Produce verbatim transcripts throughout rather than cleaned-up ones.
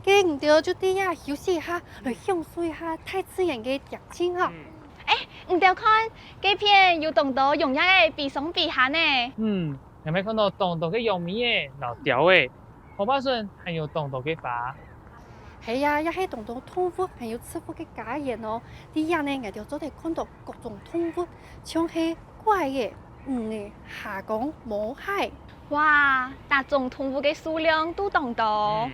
該你兜就在這休息一下，來享受一下大自然个恬靜吼。嗯。欸，你兜看，該片有當多揚蝶仔飛上飛下呢。嗯，𠊎乜看到當多个揚尾仔摎鳥仔，河壩脣還有當多个花。係啊，也係當多動物還有植物个家園哦。在這呢，𠊎兜做得看到各種動物，像係 怪仔、魚仔、蝦公、毛蟹。哇，逐種動物个數量都當多。嗯，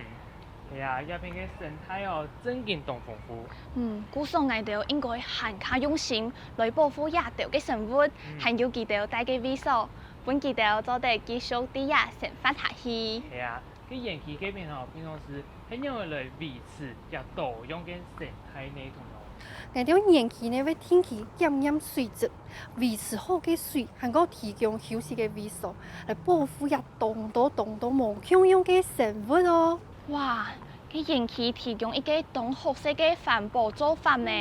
係啊，這片个生態哦，正經當豐富。嗯，故所𠊎兜應該還較用心來保護這兜个生物，嗯。還有佢兜戴个位所，分佢兜做得繼續在這生活下去。係啊， 該園區該片吼，平常時係仰仔來維持這多樣个生態系統哦？𠊎兜園區呢會定期檢驗水質，維持好个水，還過提供休息个位所，來保護這當多當多無共樣个生物哦。哇，該園區提供一個當好勢个環保做法呢。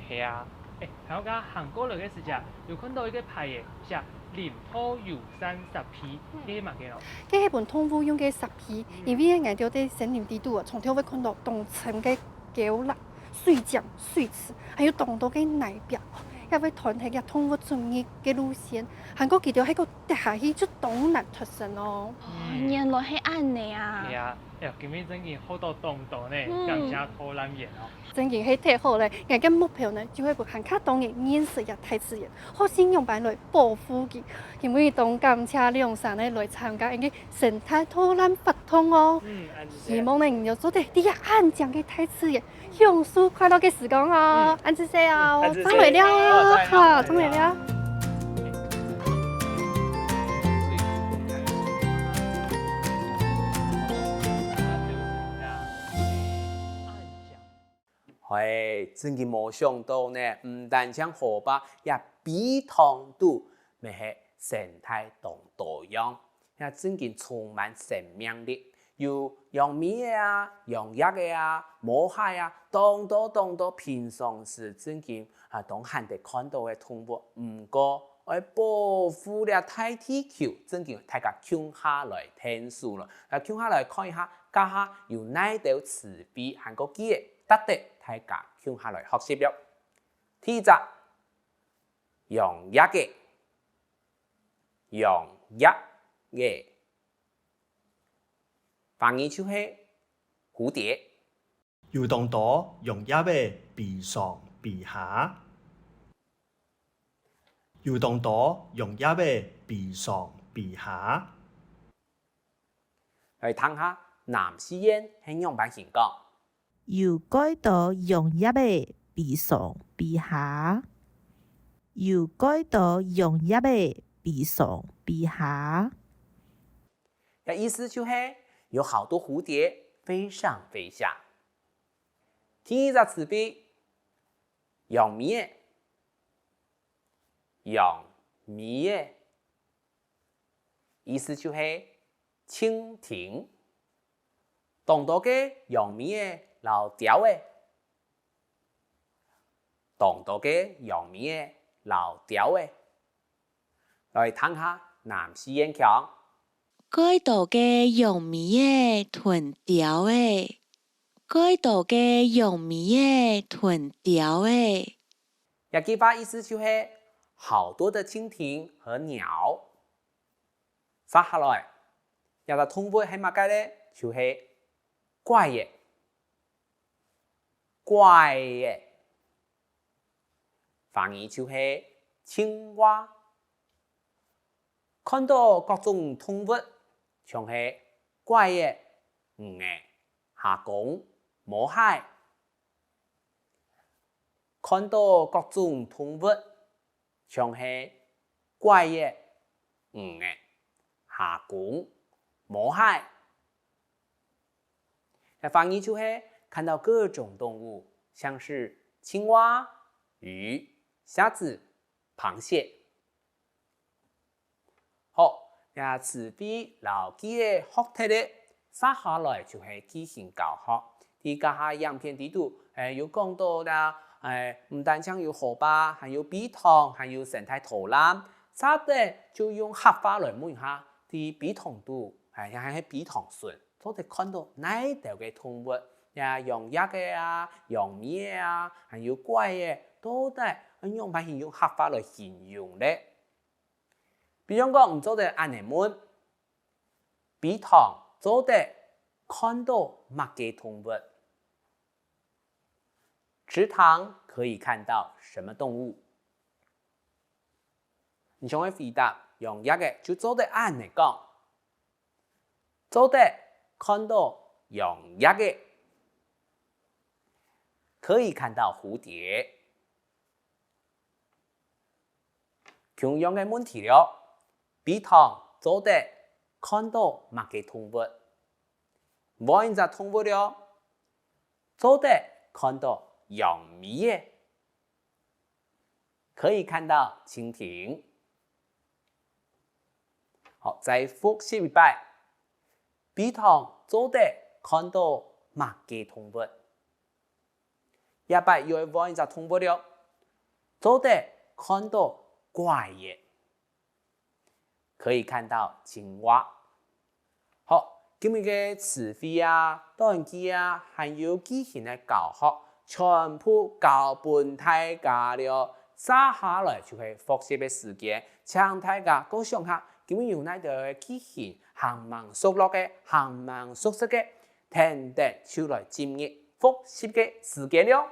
係啊， 欸，頭下行過來个時節，有看到一個牌仔寫林道友善設備，該係麼个哦？該係分動物用个設備，因為𠊎兜在森林裡肚啊，常常會看到當深个溝壢、水井、水池，還有當多个泥壁，也會斷忒這動物出入个路線，還過佢兜係个跌下去就當難脫身哦。哦，原來係恁呢啊！係啊，哎喲，今日正經學到當多呢，嗯。感謝導覽員哦。 正經係忒好了，𠊎个目標呢，就係分還較多人認識這大自然，學習仰般來保護佢。今晡日當感謝兩儕呢來參加𠊎个生態導覽活動哦。嗯，恁仔細。希望呢，你兜做得在這恁靚个大自然，享受快樂个時光哦。嗯。恁仔細哦，恁仔細。正來尞哦，哦，正來尞。好，正來尞。 嘿，正經無想到呢，毋單淨河壩，這陂塘肚乜係生態當多樣，這正經充滿生命力。有揚尾仔啊、揚蝶仔啊、毛蟹啊，當多當多平常時正經啊，當罕得看到个動物。毋過，愛保護這大地球，正經大家共下來𢯭手囉。啊，共下來看一下，這下有哪兜詞彙還過句仔 值得大家共下來學習了。第一隻，揚蝶仔，揚蝶仔，華語就係蝴蝶。有當多揚蝶仔飛上飛下。有當多揚蝶仔飛上飛下。 來聽下南四縣係仰般形講。有蓋多揚蝶仔飛上飛下。有蓋多揚蝶仔飛上飛下。這意思就係有好多蝴蝶飛上飛下。第二隻詞彙，揚尾仔，揚尾仔。 意思就係蜻蜓。當多个揚尾仔摎鳥仔。當多个揚尾仔摎鳥仔。來聽下南四縣腔。蓋多个揚尾仔同鳥仔。蓋多个揚尾仔同鳥仔。 這句話意思就係好多的蜻蜓和鳥。接下來，這隻動物係麼个呢？就係怪仔。怪仔，華語就係青蛙。看到各種動物，像係怪仔、魚仔、蝦公、毛蟹， 看到各種動物，像係怪仔、魚仔、蝦公、毛蟹。這華語就係看到各種動物，像是青蛙、魚、蝦子、 螃蟹。好，這詞彙摎句仔學忒了，接下來就係句型教學。在頭下影片裡肚，欸，有講到啦，欸，毋單淨有河壩，還有陂塘，還有生態導覽。接等就用客話來問一下，在陂塘肚，欸，也係陂塘脣，做得看到哪兜个動物？呀，養鴨仔啊，養鴨仔啊，還有雞仔，到底愛仰般形用客話來形容咧？比方講，你做得恁仔問：陂塘做得看著麼个動物？池塘可以看到什麼動物？你想愛回答養鴨仔，就做得恁仔講：做得看著養鴨仔，可以看到蝴蝶。共樣个問題了，陂塘做得看著麼个動物？換一隻動物了，做得看著揚尾仔，可以看到蜻蜓。好，再複習一擺，陂塘做得看著麼个動物？這擺又愛換一隻動物了，做得看著雞仔，可以看到青蛙。好，今日个詞彙啊、短句啊，還有句型个教學，全部教分大家了。接下來就係複習个時間，請大家過想下，今日有哪兜个句型還吂熟絡个，還吂熟悉个，跈等就來進入複習个時間了。